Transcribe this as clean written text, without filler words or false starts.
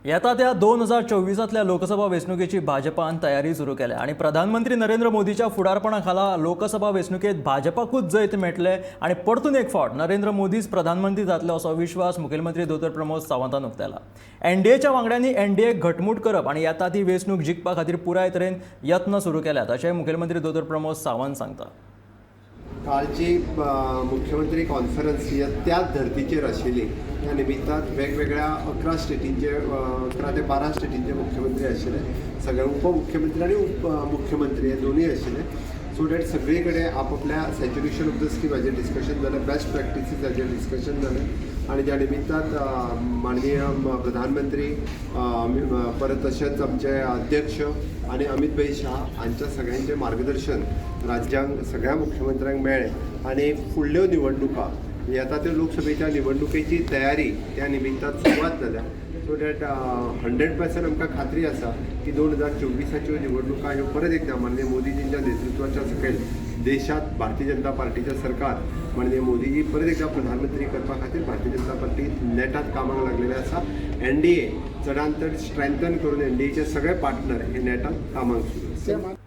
येता त्या 2024तल्या लोकसभा वेंचणुकेची भाजपान तयारी सुरू केल्या आनी प्रधानमंत्री नरेंद्र मोदीच्या फुडारपणा खाला लोकसभा वेंचणुकेत भाजपाकूच जैत मेळटलें आनी परतून एक फावट नरेंद्र मोदीच प्रधानमंत्री जातले असो विश्वास मुखेलमंत्री दोतोर प्रमोद सावंतान उक्तायला. एनडीएच्या वांगड्यांनी एनडीएक घटमूट करप आनी येता ती वेंचणूक जिखपा खातीर पुराय तरेन यत्न सुरू केल्यात, अशें मुखेलमंत्री दोतोर प्रमोद सावंत सांगता. कालची मुख्यमंत्री कॉन्फरन्स ही त्याच धर्तीचेर आशिल्ली. त्या निमित्तान वेगवेगळ्या 11 स्टेटींचे, 11 ते 12 स्टेटींचे मुख्यमंत्री आशिल्ले. सगळे उपमुख्यमंत्री आनी उप मुख्यमंत्री हे दोनूय आशिल्ले. सो that सगळे कडेन आपापल्या सॅच्युरेशन ऑफ the scheme हाजेर डिस्कशन जालें, बेस्ट प्रॅक्टिसीस हाजेर डिस्कशन जालें आनी त्या निमित्तान माननीय प्रधानमंत्री, परत तशेंच आमचे अध्यक्ष आनी अमित भाई शाह हांच्या सगळ्यांचें मार्गदर्शन राज्यांक, सगळ्या मुख्यमंत्र्यांक मेळ्ळें आनी फुडल्यो निवडणुका, येता त्यो लोकसभेच्या निवडणुकेची तयारी त्या निमित्तान सुरवात जाल्या. सो that 100% आमकां खात्री आसा की 2024च्यो निवडणुका ह्यो परत एकदा माननीय मोदीजींच्या नेतृत्वाच्या सकयल देशात भारतीय जनता पार्टीचें सरकार, माननीय मोदीजी परत एकदा प्रधानमंत्री करपा खातीर भारतीय जनता पार्टी नेटात कामाक लागलेले आसा. एनडीए चडान चड स्ट्रेंथन करून एनडीएचे सगळे पार्टनर हे नेटान कामाक सुरू आसा.